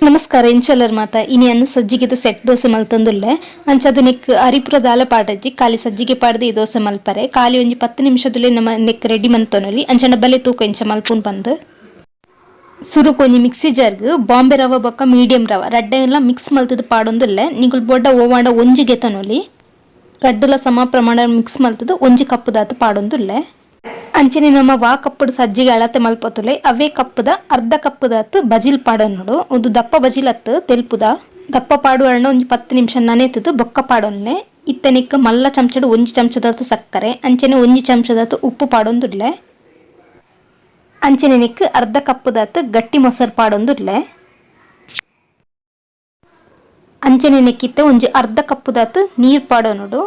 ನಮಸ್ಕಾರ ಎಂಚಲರ್ ಮಾತ. ಇನಿ ಅನ್ನ ಸಜ್ಜಿಗೆದ ಸೆಟ್ ದೋಸೆ ಮಲ್ತೊಂದುಲ್ಲೆ. ಅಂಚಾದ್ ನೆಕ್ ಅರಿಪುರ ದಾಲ ಪಾಡಜ್ಜಿ, ಖಾಲಿ ಸಜ್ಜಿಗೆ ಪಾಡ್ದ್ ಈ ದೋಸೆ ಮಲ್ಪರೆ. ಖಾಲಿ ಒಂಜಿ 10 ನಿಮಿಷದುಲೇ ನಮ ನೆಕ್ ರೆಡಿ ಮಲ್ತೊನೊಲಿ. ಅಂಚನ ಬಲೆ ತೂಕ ಇಂಚ ಮಲ್ಪುನ್ ಪಂದ್. ಸುರುಕು ಒಂಜಿ ಮಿಕ್ಸಿ ಜಾರ್ಗ್ ಬಾಂಬೆ ರವ ಬೊಕ್ಕ ಮೀಡಿಯಂ ರವ ರಡ್ಡೆನ್ಲ ಮಿಕ್ಸ್ ಮಲ್ತುದು ಪಾಡೊಂದುಲ್ಲೆ. ನಿಕುಲು ಬೊಡ್ಡ ಓವಾಂಡ ಒಂಜಿ ಗೆತೊನೊಲಿ. ರಡ್ಡುಲ ಸಮ ಪ್ರಮಾಣ ಮಿಕ್ಸ್ ಮಲ್ತುದು ಒಂಜಿ ಕಪ್ಪುದಾತ್ ಪಾಡೊಂದುಲ್ಲೆ. ಅಂಚನೆ ನಮ ವಾ ಕಪ್ಪುಡು ಸಜ್ಜಿಗೆ ಅಳತೆ ಮಲ್ಪೊತುಲೆ, ಅವೇ ಕಪ್ಪುದ ಅರ್ಧ ಕಪ್ಪುದಾತ್ ಬಜಿಲ್ ಪಾಡೊನೊಡು. ಉಂದು ದಪ್ಪ ಬಜಿಲ್ ಅತ್ತ್, ತೆಲ್ಪುದ. ದಪ್ಪ ಪಾಡುವರ್ಣ ಒಂಜಿ 10 ನಿಮಿಷ ನನೆತುದು ಬೊಕ್ಕ ಪಾಡೊನ್ಲೆ. ಇತ್ತೆ ನೆಕ್ ಮಲ್ಲ ಚಮಚಡ್ ಒಂಜಿ ಚಮಚದಾತ್ ಸಕ್ಕರೆ, ಅಂಚನೆ ಒಂಜಿ ಚಮಚದಾತ್ ಉಪ್ಪು ಪಾಡೊಂದುಲ್ಲೆ. ಅಂಚನೆ ನೆಕ್ ಅರ್ಧ ಕಪ್ಪುದಾತ್ ಗಟ್ಟಿ ಮೊಸರು ಪಾಡೊಂದುಲ್ಲೆ. ಅಂಚನೆ ನೆಕ್ ಇತ್ತೆ ಒಂಜಿ ಅರ್ಧ ಕಪ್ಪುದಾತ್ ನೀರ್ ಪಾಡೊನೊಡು.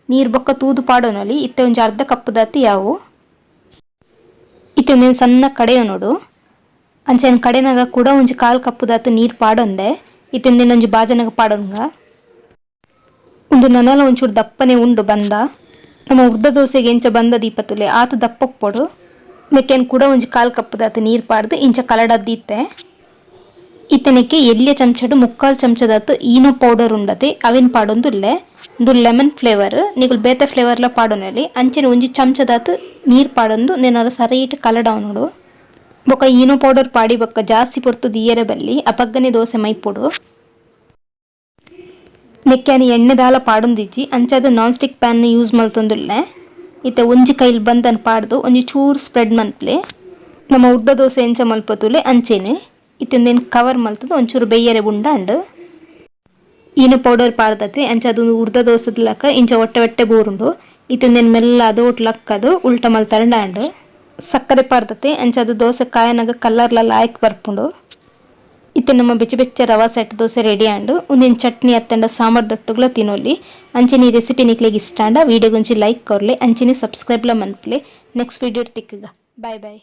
ನೀರ್ ಬೊಕ್ಕ ತೂದು ಪಾಡೊನೊಲಿ. ಇತ್ತೆ ಒಂಜಿ ಅರ್ಧ ಕಪ್ಪುದಾತ್ ಯಾವು. ಇತ್ತೆ ಉಂದೆನ್ ಸಣ್ಣ ಕಡೆಯೊನೊಡು. ಅಂಚನೆ ಕಡೆನಗ ಕೂಡ ಒಂಜಿ ಕಾಲ್ ಕಪ್ಪುದಾತ್ ನೀರ್ ಪಾಡೊಂಡೆ. ಇತ್ತೆ ಉಂದೆನ್ ಒಂಜಿ ಬಾಜನಗ್ ಪಾಡೊನ್ಗ. ಉಂದು ನನಲ ಒಂಚೂರು ದಪ್ಪನೆ ಉಂಡು ಬಂದ. ನಮ್ಮ ಉರ್ದ ದೋಸೆಗೆ ಎಂಚ ಬಂದ ದೀಪತುಲೆ, ಆತ್ ದಪ್ಪ ಉಪ್ಪೊಡು. ನೆಕ್ಕೆನ್ ಕೂಡ ಒಂಜಿ ಕಾಲ್ ಕಪ್ಪುದಾತ್ ನೀರ್ ಪಾಡ್ದು ಇಂಚ ಕಲಡದ್ ಇತ್ತೆ. ಇತ್ತೆ ನೆಕ್ಕೆ ಎಲ್ಯ ಚಮಚಡ್ ಮುಕ್ಕಾಲ್ ಚಮಚದಾತ್ ಈನೋ ಪೌಡರ್ ಉಂಡತೆ, ಅವೆನ್ ಪಾಡೊಂದುಲ್ಲೆ. ಉಂದು ಲೆಮನ್ ಫ್ಲೇವರ್, ನಿಕುಲು ಬೇತೆ ಫ್ಲೇವರ್ಲ ಪಾಡೊನೊಲಿ. ಅಂಚನೆ ಒಂಜಿ ಚಮಚದಾತ್ ನೀರ್ ಪಾಡೊಂದು ನೆನರ ಸರಿಟ್ ಕಲಡಾವೊನೊಡು. ಬೊಕ ಈನೋ ಪೌಡರ್ ಪಾಡಿ ಬೊಕ್ಕ ಜಾಸ್ತಿ ಪೊರ್ತು ದೀಯರೆ ಬಲ್ಲಿ, ಅಪಗ್ಗನೆ ದೋಸೆ ಮೈಪೊಡು. ನೆಕ್ಕೆ ಯಾನ್ ಎಣ್ಣೆ ದಾಲ ಪಾಡೊಂದಿಜ್ಜಿ, ಅಂಚಾದ್ non stick PAN use ಮಲ್ತೊಂದುಲ್ಲೆ. ಇತ್ತೆ ಒಂಜಿ ಕೈಲ್ ಬಂದನ್ ಪಾಡ್ದು ಒಂಜಿ ಚೂರು ಸ್ಪ್ರೆಡ್ ಮನ್ಪುಲೆ. ನಮ್ಮ ಉರ್ದ ದೋಸೆ ಎಂಚ ಮಲ್ಪೊತುಲೆ ಅಂಚೆನೆ. ಇತ್ತೆ ಉಂದೆನ್ ಕವರ್ ಮಲ್ತುದು ಒಂಚೂರು ಬೇಯರೆ ಬುಂಡಾಂಡ್. ಈನೋ ಪೌಡರ್ ಪಾಡ್ದತೆ, ಅಂಚಾದ್ ಉಂದು ಉರ್ದ ದೋಸೆದ ಲಕ ಇಂಚ ಒಟ್ಟೆ ಒಟ್ಟೆ ಬೂರುಂಡು. ಇತ್ತೆ ಉಂದೆನ್ ಮೆಲ್ಲ ಅದೋಟ್ ಲಕ್ಕದು ಉಲ್ಟ ಮಲ್ತರಂಡ ಆಂಡ್. ಸಕ್ಕರೆ ಪಾಡ್ದತೆ, ಅಂಚಾದ್ ದೋಸೆ ಕಾಯನಗ ಕಲರ್ಲ ಲಾಯ್ಕ್ ಬರ್ಪುಂಡು. ಇತ್ತೆ ನಮ್ಮ ಬೆಚ್ಚ ಬೆಚ್ಚ ರವಾ ಸೆಟ್ ದೋಸೆ ರೆಡಿ ಆಂಡ್. ಉಂದೆನ್ ಚಟ್ನಿ ಅತ್ತಂಡ ಸಾಂಬಾರ್ ದೊಟ್ಟುಗ್ಲ ತಿನೊಲಿ. ಅಂಚನೆ ಈ ರೆಸಿಪಿ ನಿಕ್ಲೆಗ್ ಇಷ್ಟ ಆಂಡ ವಿಡಿಯೋಗೊಂಜಿ ಲೈಕ್ ಕೊರ್ಲೆ, ಅಂಚನೆ ಸಬ್ಸ್ಕ್ರೈಬ್ ಲ ಮನ್ಪುಲೆ. ನೆಕ್ಸ್ಟ್ ವಿಡಿಯೋ ತಿಕ್ಕುಗ, ಬಾಯ್ ಬಾಯ್.